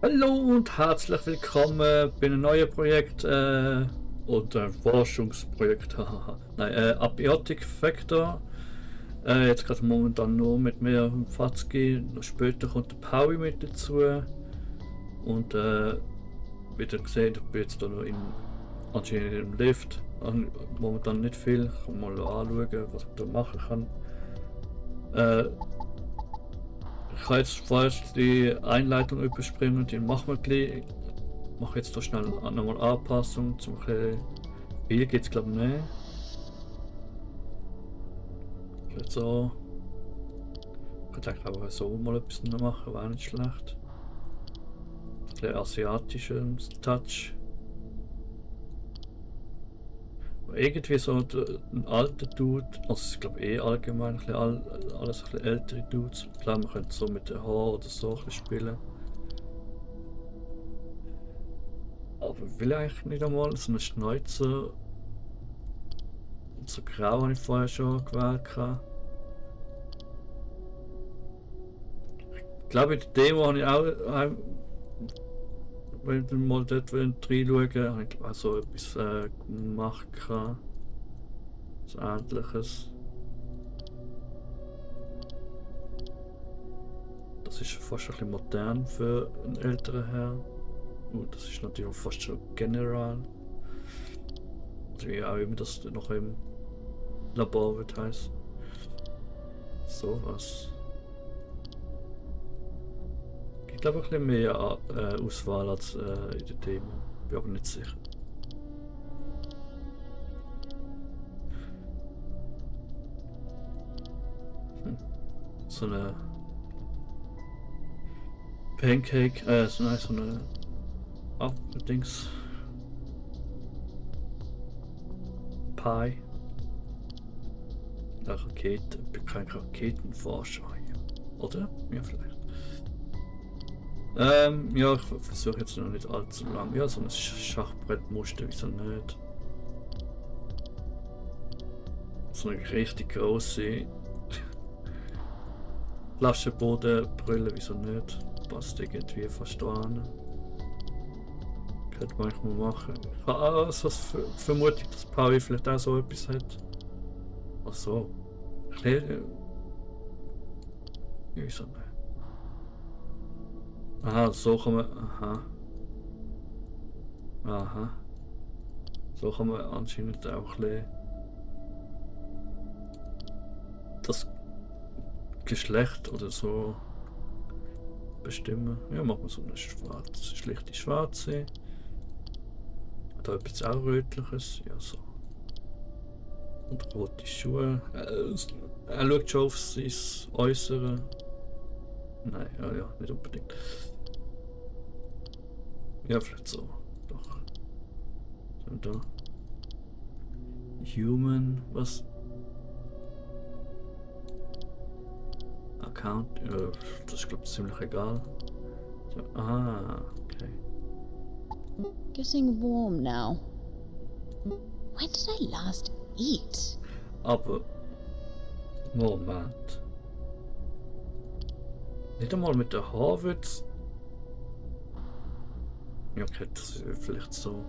Hallo und herzlich willkommen bei einem neuen Projekt oder Forschungsprojekt. Hahaha. Nein, Abiotic Vector. Jetzt gerade momentan nur mit mir und Fatzki. Noch später kommt der Paui mit dazu. Und wie ihr seht, ich bin jetzt da noch anscheinend im Lift. Momentan nicht viel. Ich kann mal anschauen, was ich da machen kann. Ich kann jetzt vorerst die Einleitung überspringen, die machen wir gleich. Ich mache jetzt da schnell nochmal Anpassung zum viel geht es glaube ich nicht. Vielleicht so. Ich könnte eigentlich auch so mal etwas noch machen, wäre nicht schlecht. Ein bisschen asiatischer Touch. Aber irgendwie so ein alter Dude, also ich glaube allgemein alles ein bisschen ältere Dudes. Ich glaube, man könnte so mit den Haaren oder so ein bisschen spielen. Aber will ich eigentlich nicht einmal so eine Schnauze. Und so grau habe ich vorher schon gewählt. Ich glaube, in der Demo habe ich auch, wenn wir mal dort reinschauen, habe ich auch so etwas gemacht. So Ähnliches. Das ist fast ein bisschen modern für einen älteren Herr. Und das ist natürlich auch fast schon General. Also wie auch immer das noch im Labor wird heißen. Sowas. Ich glaube ein bisschen mehr Auswahl als in der Demo. Bin aber nicht sicher. So eine Pancake, so eine Dings. Pie. Raketen, kein Raketenforscher hier. Oder? Ja, vielleicht. Ja, ich versuche jetzt noch nicht allzu lang. Ja, so ein Schachbrettmuster, wieso nicht? So eine richtig große Flaschenbodenbrille, wieso nicht? Passt irgendwie fast an. Könnte man manchmal machen. Ich habe auch so Vermutung, dass Paui vielleicht auch so etwas hat. Ach so. Wieso nicht? Aha, so kann man. Aha. Aha. So kann man anscheinend auch das Geschlecht oder so bestimmen. Ja, machen wir so eine schlichte schwarze. Da etwas auch rötliches. Ja, so. Und rote Schuhe. Er schaut schon auf sein Äußere. Nein, ja, nicht unbedingt. Ja, vielleicht so. Doch. So, da. Human, was? Account, das ist glaube ich ziemlich egal. So, okay. Getting warm now. When did I last eat? Aber Moment. Nicht einmal mit der Haarwitz. Ja, okay, das ist vielleicht so.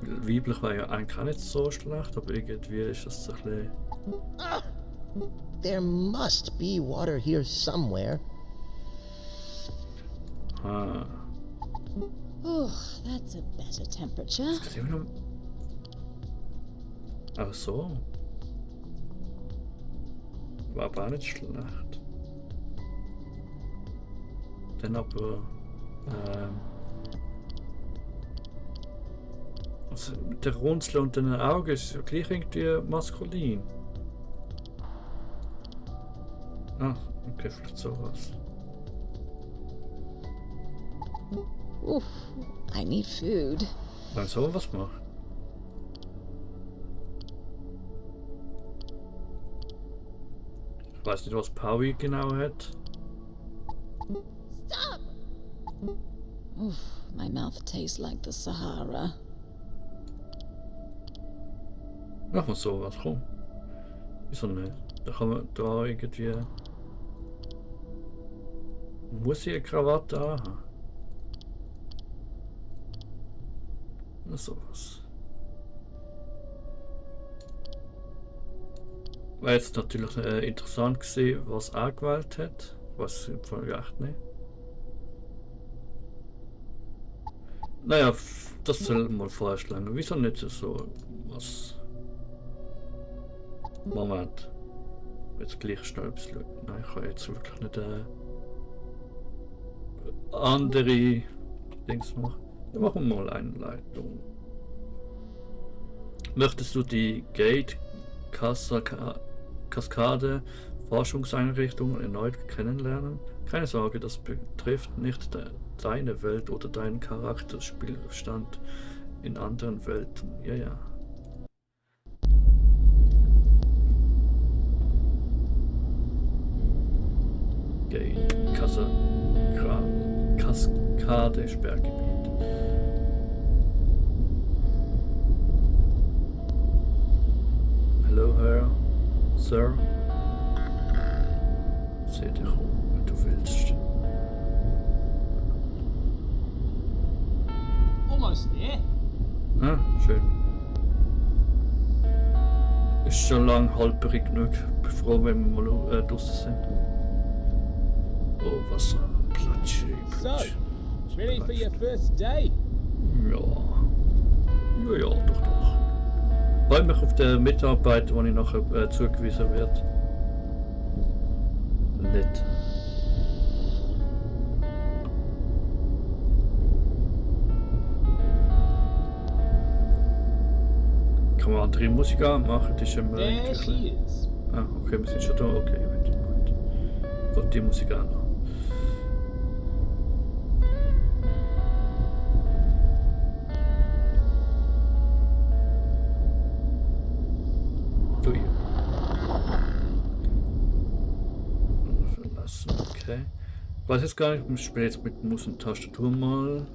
Weiblich war ja eigentlich auch nicht so schlecht, aber irgendwie ist das ein bisschen. There must be water here somewhere. Oh, that's a better temperature. Ach so. War aber auch nicht schlecht. Dann aber. Also mit der Runzel und den Augen ist ja gleich irgendwie maskulin. Ah, okay, vielleicht sowas. Oof, I need food. Wenn so was macht. Ich weiß nicht, was Paui genau hat. Stop! Oof, my mouth tastes like the Sahara. Machen wir sowas, komm. Wieso nicht? Da kann man da irgendwie. Muss ich eine Krawatte haben? Na sowas. War jetzt natürlich interessant gesehen, was er gewählt hat. Was im Fall echt nicht. Naja, das soll mal vorschlagen. Wieso nicht so was? Moment. Jetzt gleich schnell etwas schauen. Nein, ich kann jetzt wirklich nicht andere Dings machen. Wir machen mal eine Leitung. Möchtest du die Gate Kaskade Forschungseinrichtung erneut kennenlernen? Keine Sorge, das betrifft nicht deine Welt oder deinen Charakterspielstand in anderen Welten. Ja, ja. Gate Kaskade Sperrgebiet. Hello, Herr. Sir. Seh dich um, wenn du willst. Almost there. Ah, schön. Ist schon lang halperig genug. Bin froh, wenn wir mal draußen sind. Oh, Wasser. Platsch. So, ready for your first day? Ja. Ja, ja, doch, doch. Freue mich auf den Mitarbeiter, den ich nachher zugewiesen werde. Nett. Kann man andere Musik anmachen? Das ist immer There eigentlich... she is. Ah, okay, wir sind schon da. Okay, gut. Gut, die Musik an. Ui. Verlassen, okay. Ich weiß jetzt gar nicht, ich spiele jetzt mit Maus und Tastatur mal.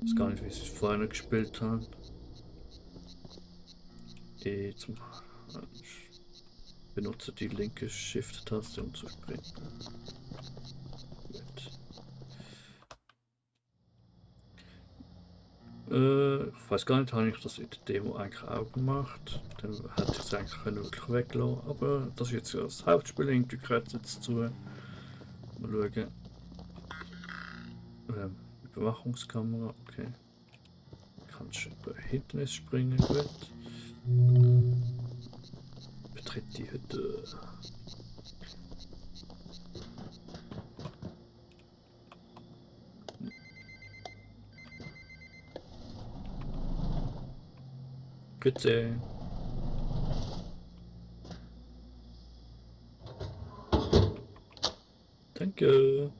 Ich weiß gar nicht, wie ich es vorher gespielt habe. Ich benutze die linke Shift-Taste, um zu springen. Gut. Ich weiß gar nicht, habe ich das in der Demo eigentlich auch gemacht. Dann hätte ich es eigentlich wirklich weglassen. Aber das ist jetzt ja das Hauptspiel, irgendwie gehört jetzt zu. Mal schauen. Überwachungskamera, okay. Kannst über Hindernis springen, gut. Betritt die Hütte. Bitte. Danke.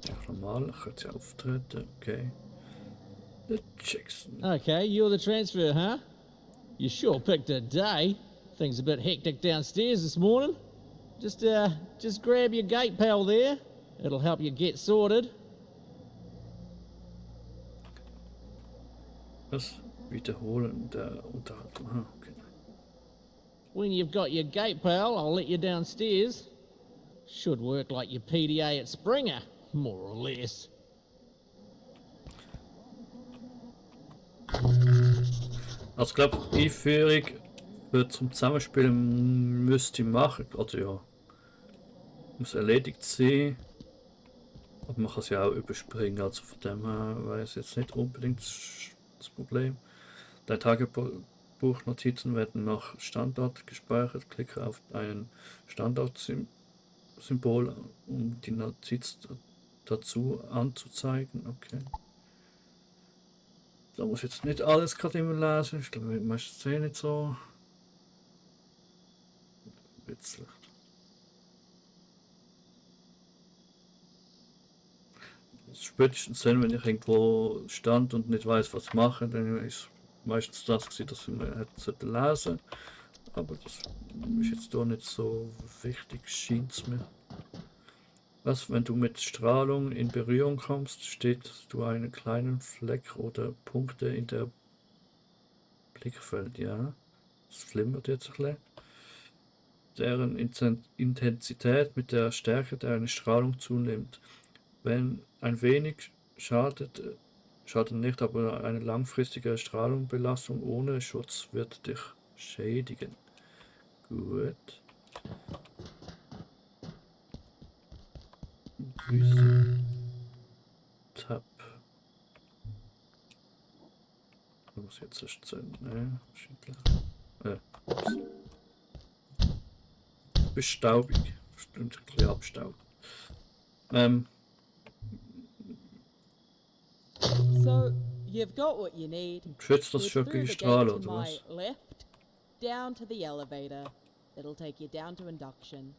Ja, normal, ich könnte auftreten, okay. The Jackson. Okay, you're the transfer, huh? You sure picked a day. Things a bit hectic downstairs this morning. Just grab your gate pal there. It'll help you get sorted. Was? Wiederholen der Unterhaltung. Aha, okay. When you've got your gate pal, I'll let you downstairs. Should work like your PDA at Springer, more or less. Also ich glaube, Einführung für zum Zusammenspielen müsste ich machen. Also ja. Muss erledigt sein. Aber man kann es ja auch überspringen. Also von dem her wäre es jetzt nicht unbedingt das Problem. Deine Tagebuchnotizen werden nach Standort gespeichert. Klicke auf ein Standortsymbol, um die Notiz dazu anzuzeigen. Okay. Da muss ich jetzt nicht alles gerade immer lesen. Ich glaube, meistens nicht so witzig. Spätestens dann, wenn ich irgendwo stand und nicht weiß, was ich mache, dann ist meistens das gewesen, dass ich mir hätte lesen. Aber das ist jetzt doch nicht so wichtig, scheint es mir. Was, wenn du mit Strahlung in Berührung kommst, steht du einen kleinen Fleck oder Punkte in der Blickfeld, ja. Das flimmert jetzt ein bisschen. Deren Intensität mit der Stärke der eine Strahlung zunimmt. Wenn ein wenig Schadet nicht, aber eine langfristige Strahlungsbelastung ohne Schutz wird dich schädigen. Gut. Grüße. Tab. Muss jetzt erst sein, ne? Ups. Bestaubig. Bestimmt ein bisschen abstaubt. So, you've got what you need. Schützt das It's schon through gegen the Strahl gate to oder my was? left, down to the elevator. It'll take you down to induction.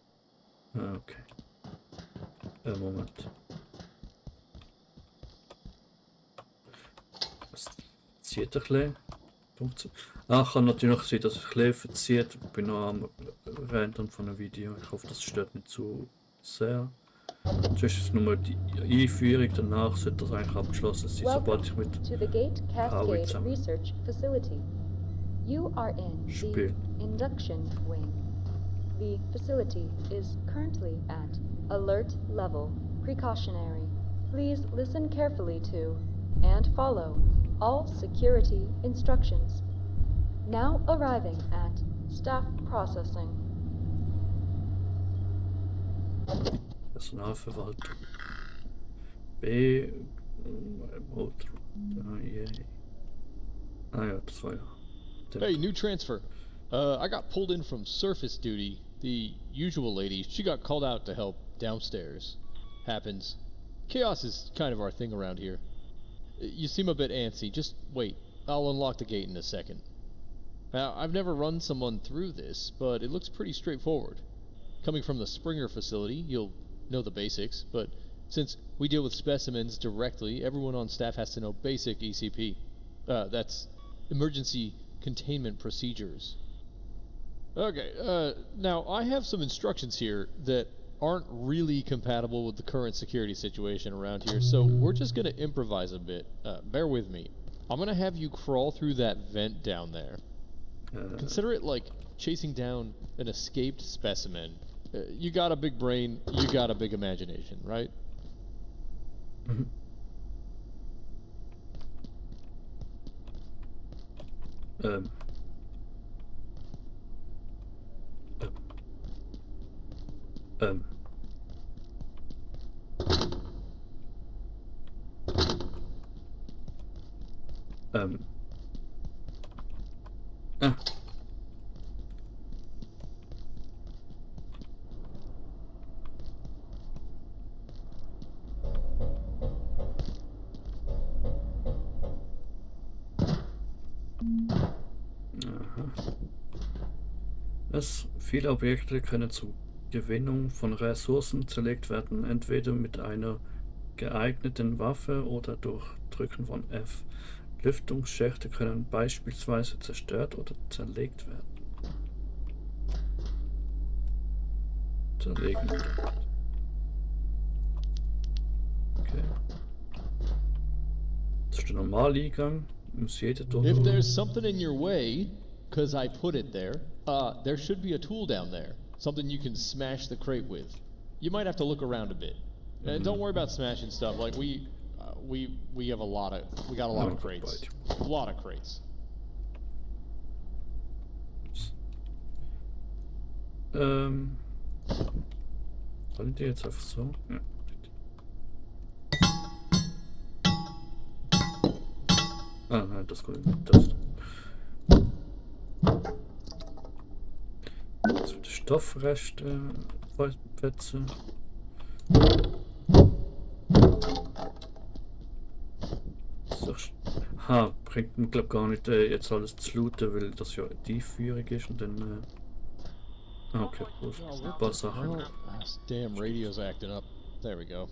Ah, okay. Moment. Es zieht ein bisschen. Kann natürlich sein, dass es ein bisschen verzieht. Ich bin noch am Rendern von einem Video. Ich hoffe, das stört nicht zu sehr. Sonst ist es nur die Einführung, danach sollte das eigentlich abgeschlossen sein, sobald ich mit to the Gate Howie Cascade zusammen Research Facility. You are in spiele. the induction wing. The facility is currently at alert level precautionary. Please listen carefully to and follow all security instructions. Now arriving at staff processing. Personalverwaltung. B. Motor. Ja, das war ja. Hey, new transfer. I got pulled in from surface duty. The usual lady, she got called out to help downstairs. Happens. Chaos is kind of our thing around here. You seem a bit antsy. Just wait. I'll unlock the gate in a second. Now, I've never run someone through this, but it looks pretty straightforward. Coming from the Springer facility, you'll know the basics, but since we deal with specimens directly, everyone on staff has to know basic ECP. That's Emergency Containment Procedures. Okay, now I have some instructions here that aren't really compatible with the current security situation around here, so we're just gonna improvise a bit. Bear with me. I'm gonna have you crawl through that vent down there. Consider it like chasing down an escaped specimen. You got a big brain, you got a big imagination, right? Viele Objekte können zur Gewinnung von Ressourcen zerlegt werden, entweder mit einer geeigneten Waffe oder durch Drücken von F. Lüftungsschächte können beispielsweise zerstört oder zerlegt werden. Zerlegen. Okay. Das ist der normale Eingang. Muss jeder dort If durch. there's something in your way, 'cause I put it there, there should be a tool down there. Something you can smash the crate with. You might have to look around a bit. And don't worry about smashing stuff. Like we have we got a lot of crates. A lot of crates. Wollen die jetzt einfach so? Ja. Ah nein, das kommt nicht. Das. Das wird Stoffreste Plätze. So, bringt mir glaub gar nicht jetzt alles zu looten, weil das ja die Führung ist und dann okay, gut. Ein paar Sachen. Oh, this damn radio's acting up. There we go.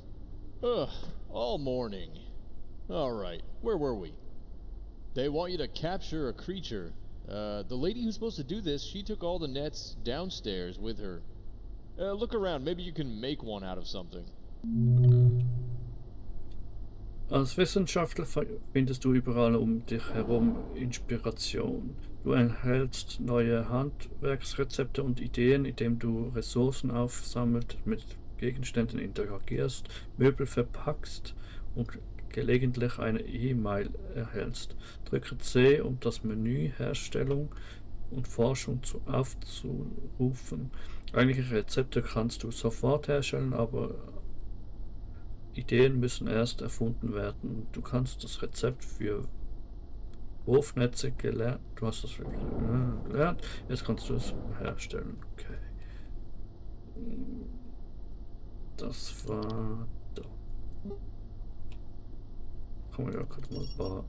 Ugh, all morning. Alright, where were we? They want you to capture a creature. The lady who's supposed to do this, she took all the nets downstairs with her. Look around, maybe you can make one out of something. Als Wissenschaftler findest du überall um dich herum Inspiration. Du erhältst neue Handwerksrezepte und Ideen, indem du Ressourcen aufsammelst, mit Gegenständen interagierst, Möbel verpackst und gelegentlich eine E-Mail erhältst. Drücke C, um das Menü Herstellung und Forschung aufzurufen. Eigentliche Rezepte kannst du sofort herstellen, aber Ideen müssen erst erfunden werden. Du kannst das Rezept für Wurfnetze gelernt. Du hast das gelernt. Jetzt kannst du es herstellen. Okay. Das war da. Kann man ja gerade mal ein paar.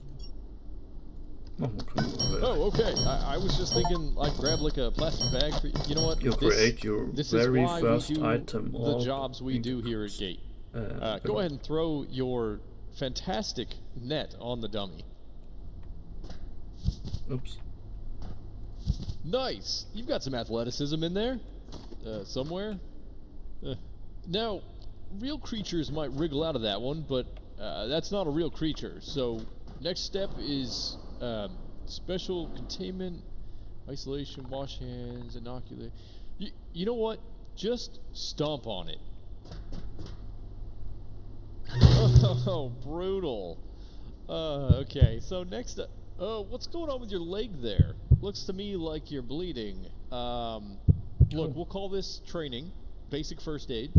Machen wir gerade mal. Oh, okay. I was just thinking I'd grab like a plastic bag for you. You know what? You create your this very is why first we do item. the all jobs we do here at Gate. Go ahead and throw your fantastic net on the dummy. Oops. Nice. You've got some athleticism in there, somewhere. Now, real creatures might wriggle out of that one, but that's not a real creature. So, next step is special containment, isolation, wash hands, inoculate. You know what? Just stomp on it. Oh, brutal. Okay, so next up. What's going on with your leg there? Looks to me like you're bleeding. Look, we'll call this training, basic first aid.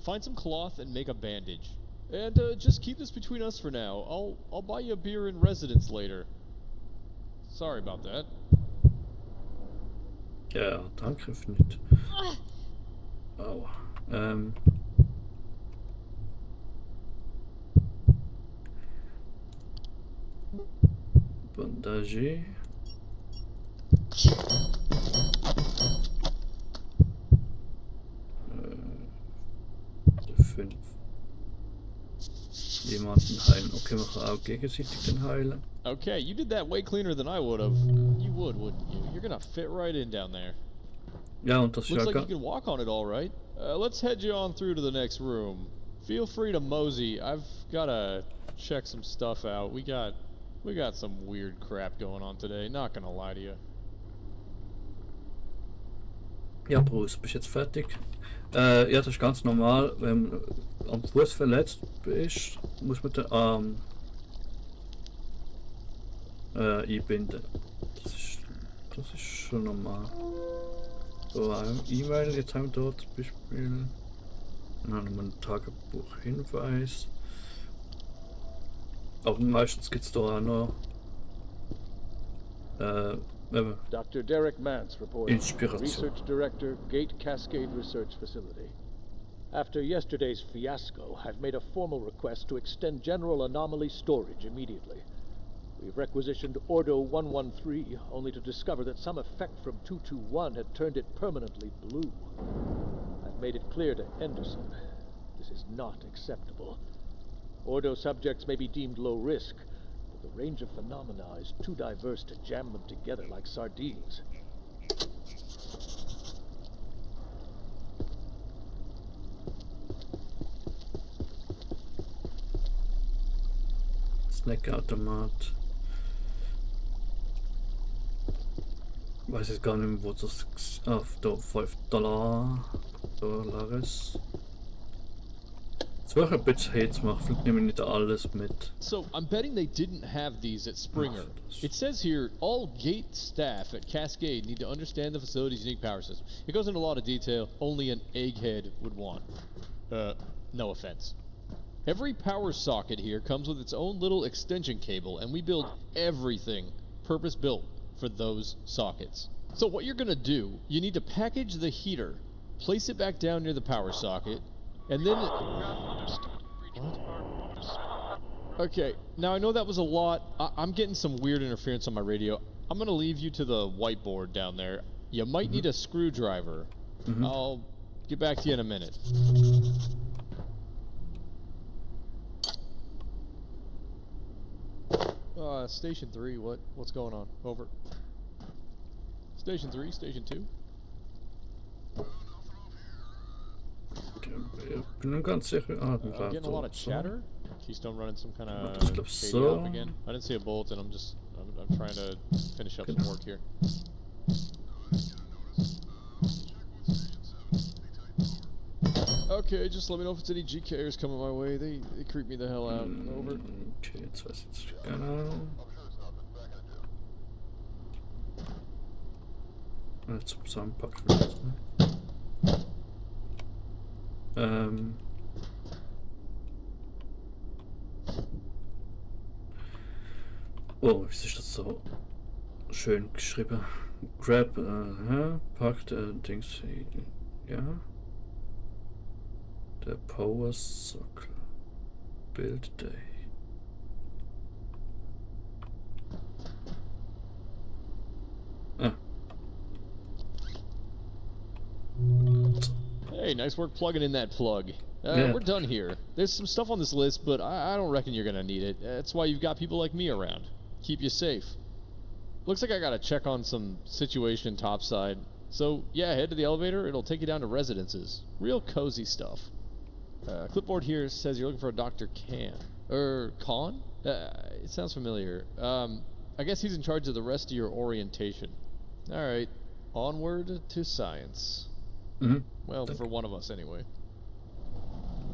Find some cloth and make a bandage. And just keep this between us for now. I'll buy you a beer in residence later. Sorry about that. Ja, Angriff nicht. Au. Bandage. 5. Jemanden heilen. Okay, wir können auch gegenseitig den heilen. Okay, you did that way cleaner than I would have. You would, wouldn't you? You're gonna fit right in down there. Ja, und das Looks ja like you can walk on it all right. Let's head you on through to the next room. Feel free to mosey. I've gotta check some stuff out. We got some weird crap going on today. Not gonna lie to you. Ja, Bruce, bist du jetzt fertig? Ja, das ist ganz normal. Wenn du am Fuß verletzt bist, muss man den Arm einbinden. Das ist schon normal. So, E-Mail, jetzt haben wir dort zum Beispiel. Dann haben wir einen Tagebuch-Hinweis. Aber meistens gibt es da auch noch Dr. Derek Mance reporting. Inspiration. Research Director, Gate Cascade Research Facility. After yesterday's fiasco, I've made a formal request to extend general anomaly storage immediately. We've requisitioned Ordo 113, only to discover that some effect from 221 had turned it permanently blue. I've made it clear to Henderson. This is not acceptable. Ordo subjects may be deemed low risk, but the range of phenomena is too diverse to jam them together like sardines. Snackautomat. Weiß jetzt gar nicht mehr, wo das auf da $5 Dollars. Jetzt ein bisschen Hits machen, vielleicht nehmen wir nicht alles mit. So, I'm betting they didn't have these at Springer. It says here, all gate staff at Cascade need to understand the facility's unique power system. It goes into a lot of detail only an egghead would want. No offense. Every power socket here comes with its own little extension cable, and we build everything purpose-built for those sockets. So what you're gonna do, you need to package the heater, place it back down near the power socket, and then... What? Okay, now I know that was a lot. I'm getting some weird interference on my radio. I'm gonna leave you to the whiteboard down there. You might need a screwdriver. I'll get back to you in a minute. Station 3, what's going on? Over. Station 3, Station 2. Bin ganz sicher. Getting a lot of chatter. Keystone running some kind of so. up again. I didn't see a bulletin. I'm trying to finish up some work here. okay. Just let me know if it's any GKers coming my way. They creep me the hell out. Over. Okay, jetzt weiß ich jetzt genau. Jetzt zusammenpacken wir das, ne? Oh, wie ist das so schön geschrieben? Grab, packt, Dings, ja. Der Power Circle. Build Day. Ah. Hey, nice work plugging in that plug. Yeah. We're done here. There's some stuff on this list, but I don't reckon you're gonna need it. That's why you've got people like me around. Keep you safe. Looks like I gotta check on some situation topside. So, yeah, head to the elevator. It'll take you down to residences. Real cozy stuff. Clipboard here says you're looking for a Dr. Khan? It sounds familiar. I guess he's in charge of the rest of your orientation. Alright, onward to science. Mhm. Well, for one of us anyway.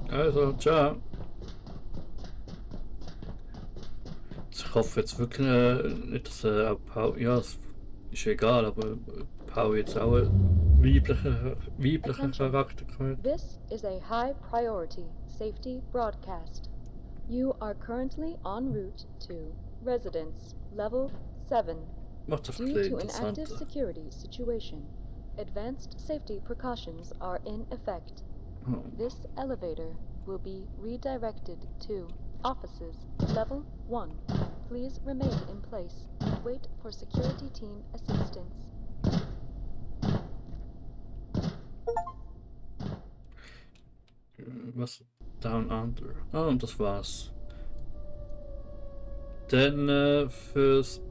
Also, ciao. Ich hoffe jetzt wirklich nicht, dass auch Paul, ja, es ist egal, aber Paul jetzt auch einen weiblichen Charakter hat. This is a high priority safety broadcast. You are currently en route to Residence Level 7. Macht das ein Due bisschen to an active interessanter. security situation, advanced safety precautions are in effect. Oh. This elevator will be redirected to Offices Level 1. Please remain in place and wait for security team assistance. Was? Down Under. Ah, und das war's. Dann fürs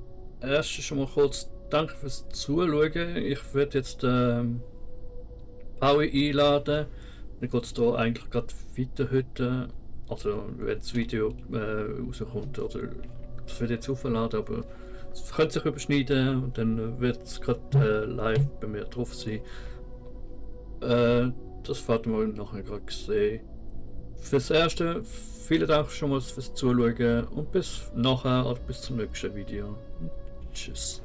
Erste schon mal kurz danke fürs Zuschauen. Ich werde jetzt Pauli einladen. Dann geht es hier eigentlich gerade weiter heute. Also wenn das Video rauskommt, oder das wird jetzt aufladen, aber es könnte sich überschneiden und dann wird es gerade live bei mir drauf sein. Das werden wir nachher gerade sehen. Fürs Erste, vielen Dank schon mal fürs Zuschauen und bis nachher oder bis zum nächsten Video. Tschüss.